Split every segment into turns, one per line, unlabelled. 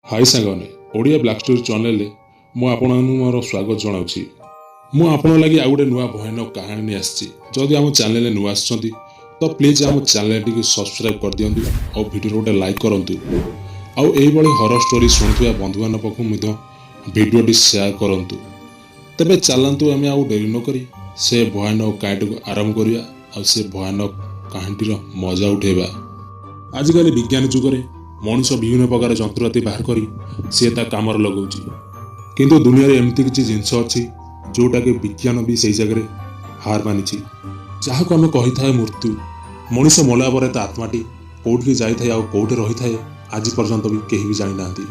High ସାଙ୍ଗମାନେ, Odia black story ଚ୍ୟାନେଲରେ ମୁଁ ଆପଣଙ୍କୁ ମୋର ସ୍ୱାଗତ ଜଣାଉଛି। ମୁଁ ଆପଣଙ୍କ ଲାଗି ଆଉ ଗୋଟେ ନୂଆ ଭୟାନକ କାହାଣୀ ନେଇ ଆସିଛି। ଯଦି ଆମ ଚ୍ୟାନେଲରେ ନୂଆ ଆସିଛନ୍ତି, ତ ପ୍ଲିଜ୍ ଆମ ଚ୍ୟାନେଲଟିକୁ ସବସ୍କ୍ରାଇବ୍ କରିଦିଅନ୍ତୁ ଆଉ ଭିଡ଼ିଓରେ ଗୋଟେ ଲାଇକ୍ କରନ୍ତୁ ଆଉ ଏଇଭଳି ହରର ଷ୍ଟୋରି ଶୁଣୁଥିବା ବନ୍ଧୁମାନଙ୍କ ପାଖକୁ ମଧ୍ୟ ଭିଡ଼ିଓଟି ସେୟାର କରନ୍ତୁ। ତେବେ ଚାଲନ୍ତୁ, ଆମେ ଆଉ ଡେରି ନକରି ସେ ଭୟାନକ କାହାଣୀଟିକୁ ଆରମ୍ଭ କରିବା ଆଉ ସେ ଭୟାନକ କାହାଣୀଟିର ମଜା ଉଠେଇବା। ଆଜିକାଲି ବିଜ୍ଞାନ ଯୁଗରେ ମଣିଷ ବିଭିନ୍ନ ପ୍ରକାର ଯନ୍ତ୍ରପାତି ବାହାର କରି ସିଏ ତା କାମରେ ଲଗାଉଛି। କିନ୍ତୁ ଦୁନିଆରେ ଏମିତି କିଛି ଜିନିଷ ଅଛି, ଯେଉଁଟାକି ବିଜ୍ଞାନ ବି ସେଇ ଜାଗାରେ ହାର ମାନିଛି, ଯାହାକୁ ଆମେ କହିଥାଏ ମୃତ୍ୟୁ। ମଣିଷ ମଲା ପରେ ତା ଆତ୍ମାଟି କେଉଁଠିକି ଯାଇଥାଏ ଆଉ କେଉଁଠି ରହିଥାଏ, ଆଜି ପର୍ଯ୍ୟନ୍ତ ବି କେହି ବି ଜାଣିନାହାନ୍ତି।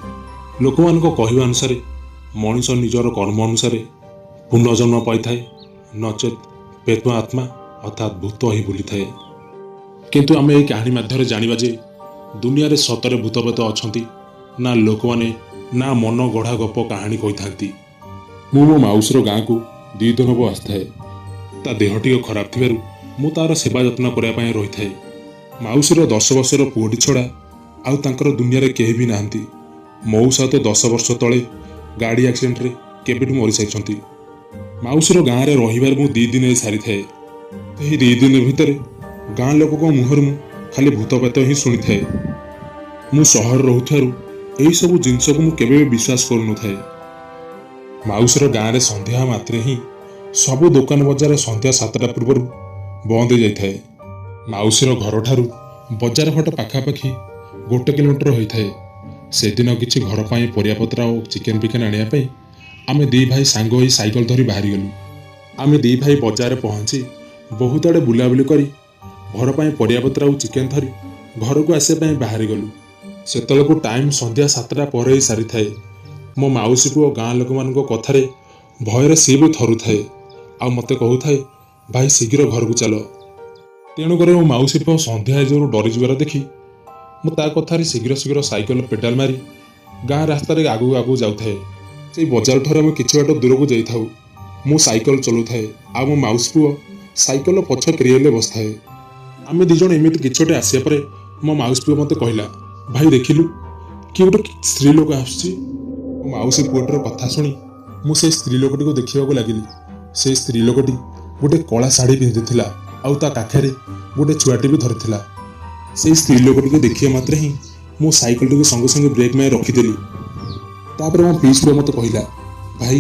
ଲୋକମାନଙ୍କ କହିବା ଅନୁସାରେ ମଣିଷ ନିଜର କର୍ମ ଅନୁସାରେ ପୁନର୍ଜନ୍ମ ପାଇଥାଏ, ନଚେତ୍ ପ୍ରେତ ଆତ୍ମା ଅର୍ଥାତ୍ ଭୂତ ହିଁ ବୁଲିଥାଏ। କିନ୍ତୁ ଆମେ ଏହି କାହାଣୀ ମାଧ୍ୟମରେ ଜାଣିବା ଯେ ଦୁନିଆରେ ସତରେ ଭୂତପ୍ରେତ ଅଛନ୍ତି ନା ଲୋକମାନେ ନା ମନ ଗଢ଼ା ଗପ କାହାଣୀ କହିଥାନ୍ତି। ମୁଁ ମୋ ମାଉସୀର ଗାଁକୁ 2 ଦିନ ହେବ ଆସିଥାଏ। ତା ଦେହ ଟିକେ ଖରାପ ଥିବାରୁ ମୁଁ ତାର ସେବା ଯତ୍ନ କରିବା ପାଇଁ ରହିଥାଏ। ମାଉସୀର 10 ବର୍ଷର ପୁଅଟି ଛଡ଼ା ଆଉ ତାଙ୍କର ଦୁନିଆରେ କେହି ବି ନାହାନ୍ତି। ମଉସା ତ 10 ବର୍ଷ ତଳେ ଗାଡ଼ି ଆକ୍ସିଡେଣ୍ଟରେ କେବେଠୁ ମରିସାରିଛନ୍ତି। ମାଉସୀର ଗାଁରେ ରହିବାରେ ମୁଁ 2 ଦିନ ସାରିଥାଏ। ଏହି 2 ଦିନ ଭିତରେ ଗାଁ ଲୋକଙ୍କ ମୁହଁରୁ ମୁଁ ଖାଲି ଭୂତପ୍ରେତ ହିଁ ଶୁଣିଥାଏ। ମୁଁ ସହରରେ ରହୁଥିବାରୁ ଏହିସବୁ ଜିନିଷକୁ ମୁଁ କେବେ ବି ବିଶ୍ୱାସ କରୁନଥାଏ। ମାଉସୀର ଗାଁରେ ସନ୍ଧ୍ୟା ମାତ୍ରେ ହିଁ ସବୁ ଦୋକାନ ବଜାର ସନ୍ଧ୍ୟା 7ଟା ପୂର୍ବରୁ ବନ୍ଦ ହୋଇଯାଇଥାଏ। ମାଉସୀର ଘରଠାରୁ ବଜାର ଘାଟ ପାଖାପାଖି 1 କିଲୋମିଟର ହୋଇଥାଏ। ସେଦିନ କିଛି ଘର ପାଇଁ ପରିବାପତ୍ର ଆଉ ଚିକେନ ଫିକେନ ଆଣିବା ପାଇଁ ଆମେ ଦୁଇ ଭାଇ ସାଙ୍ଗ ହୋଇ ସାଇକେଲ ଧରି ବାହାରିଗଲୁ। ଆମେ ଦୁଇ ଭାଇ ବଜାରରେ ପହଞ୍ଚି ବହୁତ ଆଡ଼େ ବୁଲାବୁଲି କରି ଘର ପାଇଁ ପରିବାପତ୍ର ଆଉ ଚିକେନ ଧରି ଘରକୁ ଆସିବା ପାଇଁ ବାହାରିଗଲୁ। ସେତେବେଳକୁ ଟାଇମ୍ ସନ୍ଧ୍ୟା 7ଟା ପରେ ହେଇ ସାରିଥାଏ। ମୋ ମାଉସୀ ପୁଅ ଗାଁ ଲୋକମାନଙ୍କ କଥାରେ ଭୟରେ ସିଏ ବି ଥରୁଥାଏ ଆଉ ମୋତେ କହୁଥାଏ, "ଭାଇ, ଶୀଘ୍ର ଘରକୁ ଚାଲ।" ତେଣୁକରି ମୋ ମାଉସୀ ପୁଅ ସନ୍ଧ୍ୟା ହେଇଯିବାରୁ ଡରିଯିବାର ଦେଖି ମୁଁ ତା କଥାରେ ଶୀଘ୍ର ଶୀଘ୍ର ସାଇକେଲ ପେଡାଲ ମାରି ଗାଁ ରାସ୍ତାରେ ଆଗକୁ ଆଗକୁ ଯାଉଥାଏ। ସେଇ ବଜାର ଠାରୁ ଆମେ କିଛି ବାଟ ଦୂରକୁ ଯାଇଥାଉ। ମୁଁ ସାଇକେଲ ଚଲାଉଥାଏ ଆଉ ମୋ ମାଉସୀ ପୁଅ ସାଇକେଲର ପଛ କ୍ୟାରିୟରରେ ବସିଥାଏ। ଆମେ ଦୁଇ ଜଣ ଏମିତି କିଛି ଗୋଟେ ଆସିବା ପରେ ମୋ ମାଉସୀ ପୁଅ ମୋତେ କହିଲା, "ଭାଇ, ଦେଖିଲୁ, କିଏ ଗୋଟେ ସ୍ତ୍ରୀ ଲୋକ ଆସୁଛି।" ମୋ ମାଉସୀ ପୁଅଟିର କଥା ଶୁଣି ମୁଁ ସେଇ ସ୍ତ୍ରୀ ଲୋକଟିକୁ ଦେଖିବାକୁ ଲାଗିଲି। ସେଇ ସ୍ତ୍ରୀ ଲୋକଟି ଗୋଟେ କଳା ଶାଢ଼ୀ ପିନ୍ଧିଥିଲା ଆଉ ତା କାଖରେ ଗୋଟେ ଛୁଆଟି ବି ଧରିଥିଲା। ସେଇ ସ୍ତ୍ରୀ ଲୋକଟିକୁ ଦେଖିବା ମାତ୍ରେ ହିଁ ମୁଁ ସାଇକେଲଟିକୁ ସଙ୍ଗେ ସଙ୍ଗେ ବ୍ରେକ୍ ମାରି ରଖିଦେଲି। ତାପରେ ମୋ ପିଇସି ପୁଅ ମୋତେ କହିଲା, "ଭାଇ,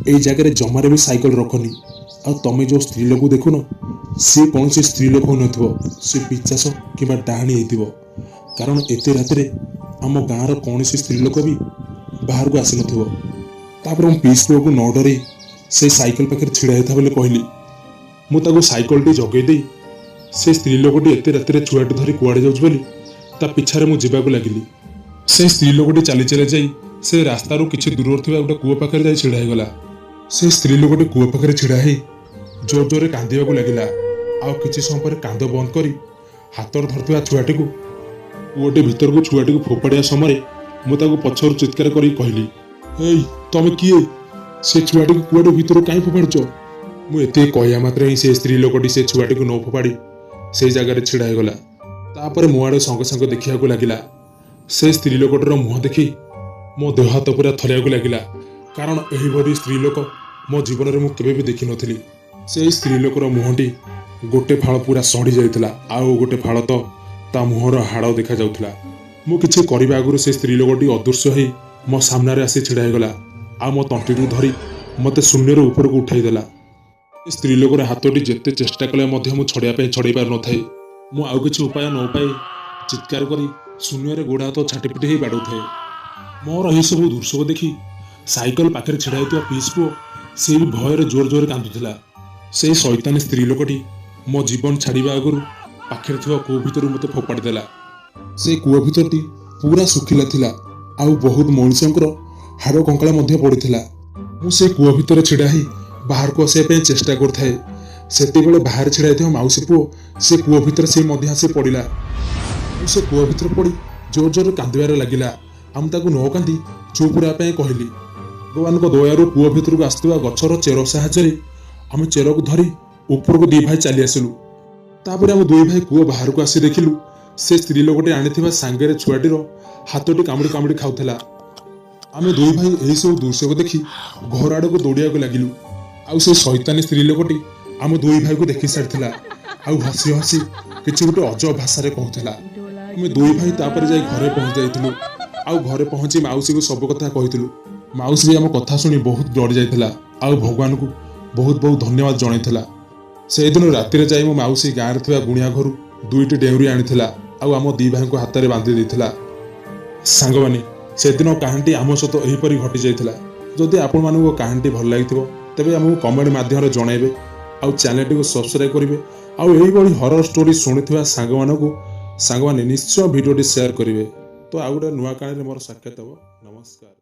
ଏଇ ଜାଗାରେ ଜମାରେ ବି ସାଇକେଲ ରଖନି। ଆଉ ତମେ ଯେଉଁ ସ୍ତ୍ରୀ ଲୋକକୁ ଦେଖୁନ, ସିଏ କୌଣସି ସ୍ତ୍ରୀ ଲୋକ ହୋଇନଥିବ। ସେ ପିଚାସ କିମ୍ବା ଡାହାଣୀ ହେଇଥିବ। କାରଣ ଏତେ ରାତିରେ ଆମ ଗାଁର କୌଣସି ସ୍ତ୍ରୀ ଲୋକ ବି ବାହାରକୁ ଆସିନଥିବ।" ତାପରେ ମୋ ପିଇସି ପୁଅକୁ ନ ଡରେଇ ସେ ସାଇକେଲ ପାଖରେ ଛିଡ଼ା ହେଇଥା ବୋଲି କହିଲି। ମୁଁ ତାକୁ ସାଇକେଲଟି ଜଗେଇ ଦେଇ ସେ ସ୍ତ୍ରୀ ଲୋକଟି ଏତେ ରାତିରେ ଛୁଆଟି ଧରି କୁଆଡ଼େ ଯାଉଛି ବୋଲି ତା ପିଛାରେ ମୁଁ ଯିବାକୁ ଲାଗିଲି। ସେ ସ୍ତ୍ରୀ ଲୋକଟି ଚାଲି ଚାଲି ଯାଇ ସେ ରାସ୍ତାରୁ କିଛି ଦୂରରେ ଥିବା ଗୋଟେ କୂଅ ପାଖରେ ଯାଇ ଛିଡ଼ା ହେଇଗଲା। ସେ ସ୍ତ୍ରୀ ଲୋକଟି କୂଅ ପାଖରେ ଛିଡ଼ା ହେଇ ଜୋର ଜୋରରେ କାନ୍ଦିବାକୁ ଲାଗିଲା ଆଉ କିଛି ସମୟ ପରେ କାନ୍ଦ ବନ୍ଦ କରି ହାତରେ ଧରିଥିବା ଛୁଆଟିକୁ କୂଅଟି ଭିତରକୁ ଛୁଆଟିକୁ ଫୋପାଡ଼ିବା ସମୟରେ ମୁଁ ତାକୁ ପଛରୁ ଚିତ୍କାର କରି କହିଲି, "ଏଇ, ତମେ କିଏ? ସେ ଛୁଆଟିକୁ କୂଅଟି ଭିତରକୁ କାହିଁ ଫୋପାଡ଼ୁଛ?" ମୁଁ ଏତିକି କହିବା ମାତ୍ରେ ହିଁ ସେ ସ୍ତ୍ରୀ ଲୋକଟି ସେ ଛୁଆଟିକୁ ନ ଫୋପାଡ଼ି ସେଇ ଜାଗାରେ ଛିଡ଼ା ହେଇଗଲା। ତାପରେ ମୋ ଆଡ଼େ ସଙ୍ଗେ ସଙ୍ଗେ ଦେଖିବାକୁ ଲାଗିଲା। ସେ ସ୍ତ୍ରୀ ଲୋକଟିର ମୁହଁ ଦେଖି ମୋ ଦେହ ହାତ ପୁରା ଥରିବାକୁ ଲାଗିଲା, କାରଣ ଏହିଭଳି ସ୍ତ୍ରୀ ଲୋକ ମୋ ଜୀବନରେ ମୁଁ କେବେ ବି ଦେଖିନଥିଲି। ସେଇ ସ୍ତ୍ରୀ ଲୋକର ମୁହଁଟି ଗୋଟେ ଫାଳ ପୁରା ସଢ଼ି ଯାଇଥିଲା ଆଉ ଗୋଟେ ଫାଳ ତ ତା ମୁହଁର ହାଡ଼ ଦେଖାଯାଉଥିଲା। ମୁଁ କିଛି କରିବା ଆଗରୁ ସେ ସ୍ତ୍ରୀ ଲୋକଟି ଅଦୃଶ୍ୟ ହେଇ ମୋ ସାମ୍ନାରେ ଆସି ଛିଡ଼ା ହେଇଗଲା ଆଉ ମୋ ତଣ୍ଟିକୁ ଧରି ମୋତେ ଶୂନ୍ୟରୁ ଉପରକୁ ଉଠାଇ ଦେଲା। ସେ ସ୍ତ୍ରୀ ଲୋକର ହାତଟି ଯେତେ ଚେଷ୍ଟା କଲେ ମଧ୍ୟ ମୁଁ ଛଡ଼େଇବା ପାଇଁ ଛଡ଼େଇ ପାରୁନଥାଏ। ମୁଁ ଆଉ କିଛି ଉପାୟ ନ ପାଇ ଚିତ୍କାର କରି ଶୂନ୍ୟରେ ଗୋଡ଼ ହାତ ଛାଟିପିଟି ହେଇ ବାଡ଼ଉଥାଏ। ମୋର ଏହିସବୁ ଦୃଶ୍ୟକୁ ଦେଖି ସାଇକେଲ ପାଖରେ ଛିଡ଼ା ହେଇଥିବା ପିଇସି ପୁଅ ସେ ବି ଭୟରେ ଜୋର ଜୋରରେ କାନ୍ଦୁଥିଲା। ସେଇ ଶୈତାନୀ ସ୍ତ୍ରୀ ଲୋକଟି ମୋ ଜୀବନ ଛାଡ଼ିବା ଆଗରୁ ପାଖରେ ଥିବା କୂଅ ଭିତରୁ ମୋତେ ଫୋପାଡ଼ି ଦେଲା। ସେ କୂଅ ଭିତରଟି ପୁରା ଶୁଖିଲା ଥିଲା ଆଉ ବହୁତ ମଣିଷଙ୍କର ହାଡ଼ କଙ୍କାଳ ମଧ୍ୟ ପଡ଼ିଥିଲା। ମୁଁ ସେ କୂଅ ଭିତରେ ଛିଡ଼ା ହେଇ ବାହାରକୁ ଆସିବା ପାଇଁ ଚେଷ୍ଟା କରୁଥାଏ। ସେତେବେଳେ ବାହାରେ ଛିଡ଼ା ହେଇଥିବା ମାଉସୀ ପୁଅ ସେ କୂଅ ଭିତରେ ସେ ମଧ୍ୟ ଆସି ପଡ଼ିଲା। ମୁଁ ସେ କୂଅ ଭିତରେ ପଡ଼ି ଜୋର ଜୋରରେ କାନ୍ଦିବାରେ ଲାଗିଲା ଆଉ ମୁଁ ତାକୁ ନ କାନ୍ଦି ଚୁପ୍ ରହିବା ପାଇଁ କହିଲି। ଭଗବାନଙ୍କ ଦୟାରୁ କୂଅ ଭିତରକୁ ଆସୁଥିବା ଗଛର ଚେର ସାହାଯ୍ୟରେ ଆମେ ଚେରକୁ ଧରି ଉପରକୁ ଦୁଇ ଭାଇ ଚାଲି ଆସିଲୁ। ତାପରେ ଆମେ ଦୁଇ ଭାଇ କୂଅ ବାହାରକୁ ଆସି ଦେଖିଲୁ, ସେ ସ୍ତ୍ରୀ ଲୋକଟି ଆଣିଥିବା ସାଙ୍ଗରେ ଛୁଆଟିର ହାତଟି କାମୁଡ଼ି କାମୁଡ଼ି ଖାଉଥିଲା। ଆମେ ଦୁଇ ଭାଇ ଏହିସବୁ ଦୃଶ୍ୟକୁ ଦେଖି ଘର ଆଡ଼କୁ ଦୌଡ଼ିବାକୁ ଲାଗିଲୁ। ଆଉ ସେ ଶୈତାନୀ ସ୍ତ୍ରୀ ଲୋକଟି ଆମ ଦୁଇ ଭାଇକୁ ଦେଖି ସାରିଥିଲା ଆଉ ହସି ହସି କିଛି ଗୋଟେ ଅଜବ ଭାଷାରେ କହୁଥିଲା। ଆମେ ଦୁଇ ଭାଇ ତାପରେ ଯାଇ ଘରେ ପହଞ୍ଚି ଯାଇଥିଲୁ ଆଉ ଘରେ ପହଞ୍ଚି ମାଉସୀକୁ ସବୁ କଥା କହିଥିଲୁ। ମାଉସୀ ବି ଆମ କଥା ଶୁଣି ବହୁତ ଡରି ଯାଇଥିଲା ଆଉ ଭଗବାନଙ୍କୁ ବହୁତ ବହୁତ ଧନ୍ୟବାଦ ଜଣାଇଥିଲା। ସେଇଦିନ ରାତିରେ ଯାଇ ମୋ ମାଉସୀ ଗାଁରେ ଥିବା ଗୁଣିଆ ଘରୁ ଦୁଇଟି ଡେଉଁରି ଆଣିଥିଲା ଆଉ ଆମ ଦି ଭାଇଙ୍କୁ ହାତରେ ବାନ୍ଧି ଦେଇଥିଲା। ସାଙ୍ଗମାନେ, ସେଦିନ କାହାଣୀଟି ଆମ ସହିତ ଏହିପରି ଘଟିଯାଇଥିଲା। ଯଦି ଆପଣମାନଙ୍କୁ କାହାଣୀଟି ଭଲ ଲାଗିଥିବ, ତେବେ ଆମକୁ କମେଣ୍ଟ ମାଧ୍ୟମରେ ଜଣାଇବେ ଆଉ ଚ୍ୟାନେଲଟିକୁ ସବସ୍କ୍ରାଇବ୍ କରିବେ ଆଉ ଏହିଭଳି ହରର ଷ୍ଟୋରି ଶୁଣିଥିବା ସାଙ୍ଗମାନଙ୍କୁ, ସାଙ୍ଗମାନେ ନିଶ୍ଚୟ ଭିଡ଼ିଓଟି ସେୟାର କରିବେ। ତ ଆଉ ଗୋଟେ ନୂଆ କାହାଣୀରେ ମୋର ସାକ୍ଷାତ ହେବ। ନମସ୍କାର।